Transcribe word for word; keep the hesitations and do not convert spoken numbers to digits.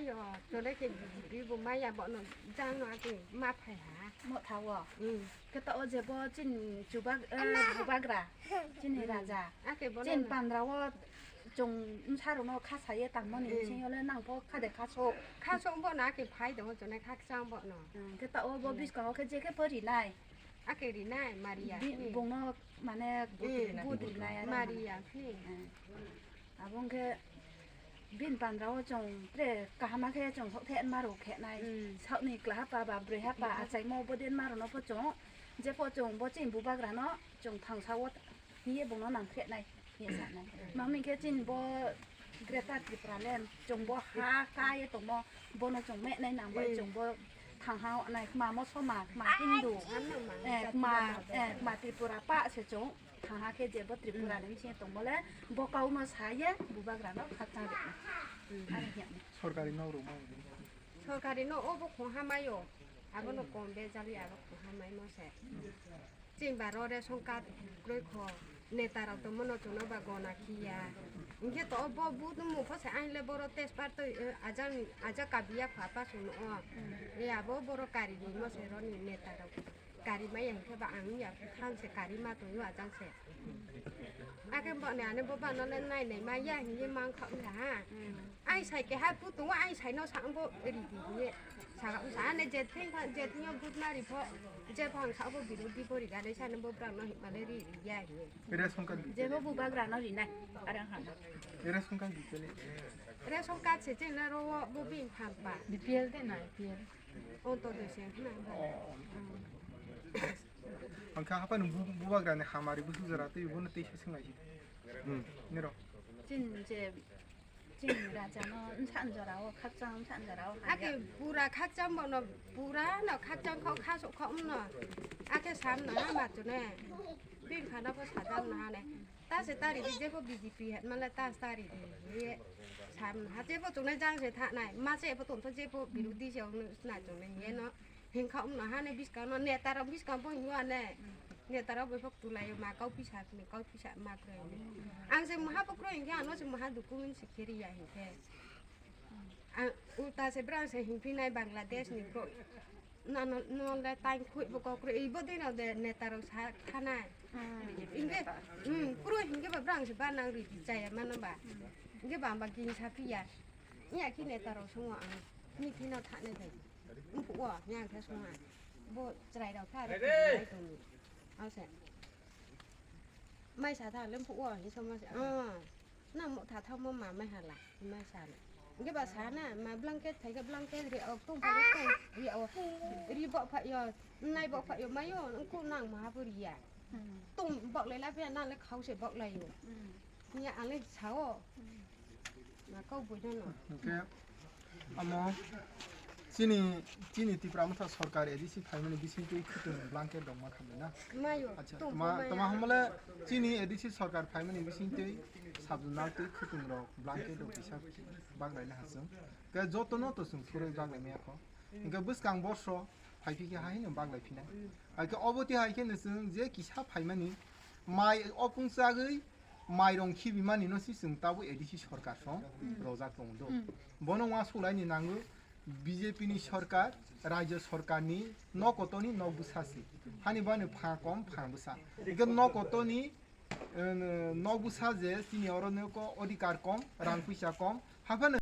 Yo, tole ke B J P bo maya bono jang no ake ma phai ha. Mo thawo. Hmm. Khe to o je bo chin chubak, eh, bubagra. Chini raja. Ake bono Chin na. Pandra o chong msa rok no kha saye tangmani Hmm. Sing yole nang pho kha de kha so. Kha so bo na ke phai do chone kha chang bo no. Hmm. Khe to o bo Hmm. Biskang o khe je khe pho ri nai. Ake ri nai Maria. Bi-, Hmm. Bung no mane Hmm. But ri nai aro. Maria. Hmm. Hmm. Abo wngkhe bini pandra o chwng tre kaham khe chwng hok the ma rw khe nai. Hmm. Saukni klaha pa ba brwi ha pa Hmm. achaimo bo den ma rw no pho chwng je pho chwng bo chini bubagra no chwng thangsa o hiye bung no nang khe nai hiye sa nai. Mami khe chini bo Greater Tripura Land chwng bo ha ka ye tongmo bono chwng me nai nang bai Hmm. Chwng bo thang ha nai kma mo soma kma Hindu. Ano ma Eh, Tripura kma, ma eh, kma Tripura pa se chwng. Thangha khe je bo Tripura ni bisi tongmole bo kau no sa ye bubagra no khakchang rikna. Ani hiya. Sorkari no rwma. Sorkari no obo khong hamai o. Abo no kom be jali abo khong hamai mo se. Chini baro ration card kroi kho neta rok tongmo no chwng no ba gona khiya. Hinkhe to obo but no mung pho se ain le boro test par to ajang ajak kabiya kha pa sung no o. E abo boro kari ni mo se roni neta rok. Kari maya hinkhe ba ang ya thanse kari ma tongyo ajang se. Akhe bo ne ane bo ba no le nai nai ma ya hinye mang kha ula ha. Ai sai ke ha pu tongo ai sai no sa bo ri di hinye. Sa sa ane je thing kha je thing yo but na ri pho je phang sa bo biru di pho ri ga le sa ne bo brang no hima le ri ri ya hinye. Ration card di. Je bo bubagra no ri nai arang ha. Ration card di chele. Ration card se cheng na ro bo bing phan pa. B P L de na B P L. Onto de se na. Oh. Ang kha hapan bu bubagra ni hamari bu sujara tei bu na tei se singai. Hmm. Nero. Chin je chin raja no nsan jora o khakchang nsan jora o. Ake pura khakchang bo no pura no khakchang kho khaso kho no. Ake sam na ma chune. Bing phana bo sadam na ne. Ta se tari di jebo B J P het mala ta se tari di. Ye sam ha jebo chune jang se tha nai. Ma se bo ton to jebo birodi se ong na chune ye no. Hingkha umno hane biskang no neta rok biskang bo hingo ane. Neta rok bai phok tulai ma kau pisa ni kau pisa ma kroi ni. Ang se maha bo kroi hingke ano se maha document se kheri ya hingke. Ang ulta se brang se hingphi nai Bangladesh ni kroi. Na no no le time khui bo kok kroi ibo dino de neta rok sa khana. Hingke hmm kroi hingke ba brang se ba nang ri di chaya mano ba. Hingke ba ba ging sa phiya. Iya ki neta rok sungo ang. Ni kino thane dai. Mpuo yang khe songha. Bo chwrai rok kha rok khe tongni. Ase. Mai sa tha le mpuo hi songma se. Ah. Na mo tha tha mo ma mai hala. Mai sa le. Ge ba sa na ma blanket thai ge blanket ri ok tung pha tung ri o. Ri bo pha yo. Nai bo pha yo mai yo. Ku nang ma ha bo ri ya. Tung bok le la phe na le khau se bok lai yo. Nya ang le sao. Na kau buino no. Hingke amo chini chini Tipra Motha sorkar A D C phaimani bisingtwi khwtwng blanket rok ma khamlai na. Mayo. Acha, tong toma toma hamle chini A D C sorkar phaimani bisingtwi sabjwnal twi khwtwng rok blanket rok kisa baglaina hasung. Ke joto no to sung thuroi baglai maya kho. Hingke bwskang borso phai phi khe hai no baglai phinai. Hai khe obo ti hai khe no chwng je kisa phaimani mai opung chagwi mairong khibimani no si chwng tabuk A D C sorkar song rojak tongo do. Bono uansuk laini nango B J P ni sorkar, rajyo sorkar ni nok kotor ni nok bwsa si. Hani bani pha kom pha bwsa. Hingke nok kotor ni, eh, nok bwsa je chini oro no ko odhikar kom, rang puisa kom, haphano